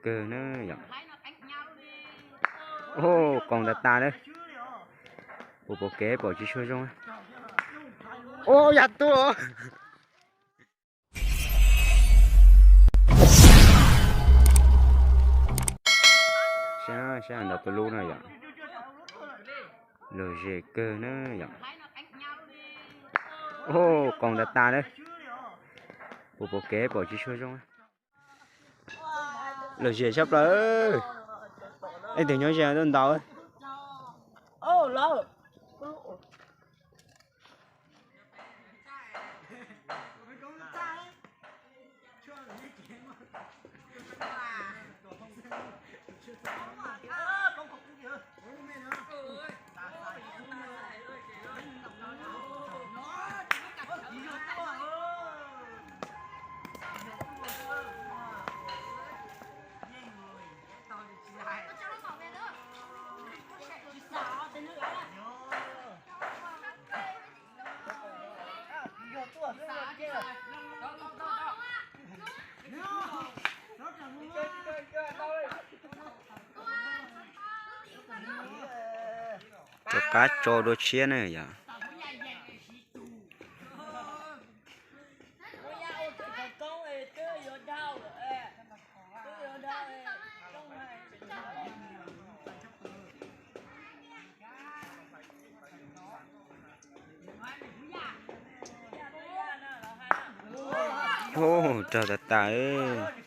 Kawg na yom. Oj, qoos tas tas na. Puas pom kev pom tsis tshua zoo. Oj, yam tuaj. Saib, saib ntawm tus lub no yom. Lom zem kawg na yom. Oj, qoos tas tas na. Puas pom kev pom tsis tshua zoo. Lom zem tshaj plaws. Leej twg nyob ze tuaj ntaus. Rov qab tso dua tshiab na yom. Oj, raug tas tas.